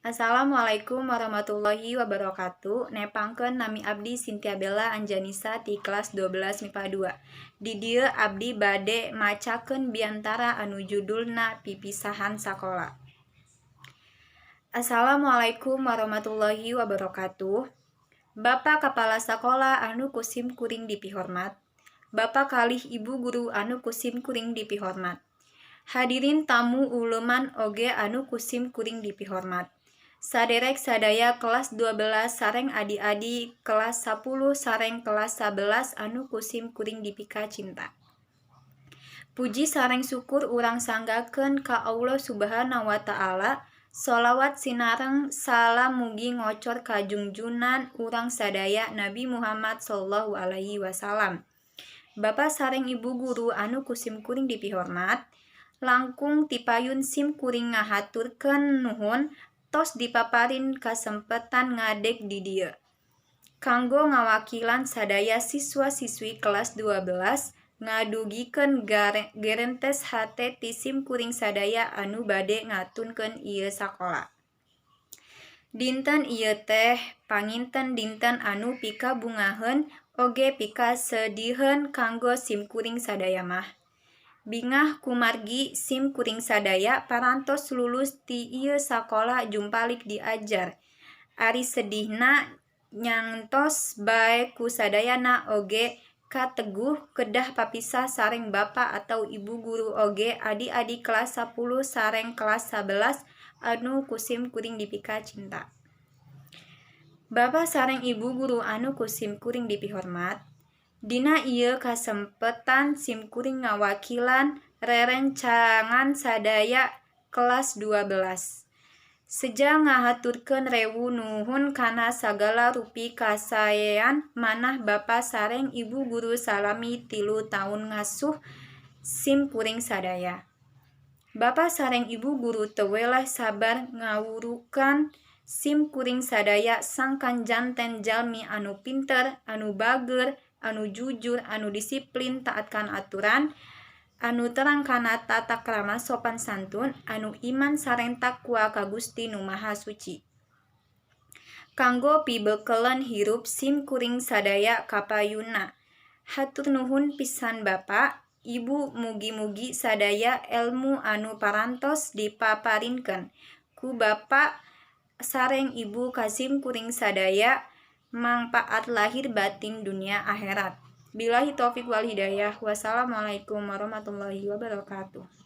Assalamualaikum warahmatullahi wabarakatuh. Nepangkeun, nami abdi Cynthia Bella Anjanisa ti kelas 12 MIPA 2. Di dieu abdi bade macakeun biantara anu judulna Pipisahan Sakola. Assalamualaikum warahmatullahi wabarakatuh. Bapak Kepala Sakola anu ku sim kuring dipihormat. Bapak kalih Ibu guru anu ku sim kuring dipihormat. Hadirin tamu uleman oge anu ku sim kuring dipihormat. Saderek sadaya kelas 12 sareng adi-adi kelas 10 sareng kelas 11 anu ku sim kuring dipika cinta. Puji sareng syukur urang sanggakeun ka Allah Subhanahu wa Ta'ala. Sholawat sinareng salam mugi ngocor ka junjunan urang sadaya, Nabi Muhammad Shallallahu Alaihi Wasallam. Bapak sareng Ibu guru anu ku sim kuring dipihormat, langkung tipayun sim kuring ngahaturkeun nuhun tos dipaparin kasempetan ngadeg di dieu kanggo ngawakilan sadaya siswa-siswi kelas 12, ngadugikeun gerentes hate ti sim kuring sadaya anu bade ngatunkeun ieu sakola. Dinten ieu teh panginten dinten anu pikabungaheun oge pikasediheun kanggo sim kuring sadaya mah. Bingah kumargi sim kuring sadaya parantos lulus ti ieu sakola jumpalik diajar. Ari sedihna, nyangtos bae ku sadayana oge kateguh kedah papisah sareng bapa atau ibu guru oge adi-adi kelas 10 sareng kelas 11 anu ku sim kuring dipika cinta. Bapa sareng Ibu guru anu ku sim kuring dipihormat, dina ieu kasempetan sim kuring ngawakilan rerencangan sadaya kelas 12. Seja ngahaturkeun rewu nuhun kana sagala rupi kasaean manah Bapa sareng Ibu guru salami 3 taun ngasuh sim kuring sadaya. Bapa sareng Ibu guru teu weleh sabar ngawurukan sim kuring sadaya sangkan janten jalmi anu pinter, anu bager, anu jujur, anu disiplin, taat kana aturan, anu terang kana tata krama sopan santun, anu iman sareng takwa ka Gusti Nu Maha Suci. Kanggo pibekeleun hirup sim kuring sadaya kapayunna. Hatur nuhun pisan, Bapa, Ibu. Mugi-mugi sadaya elmu anu parantos dipaparinkeun ku Bapa sareng Ibu ka sim kuring sadaya mangpaat lahir batin dunia akhirat. Billahi taufik wal hidayah. Wassalamualaikum warahmatullahi wabarakatuh.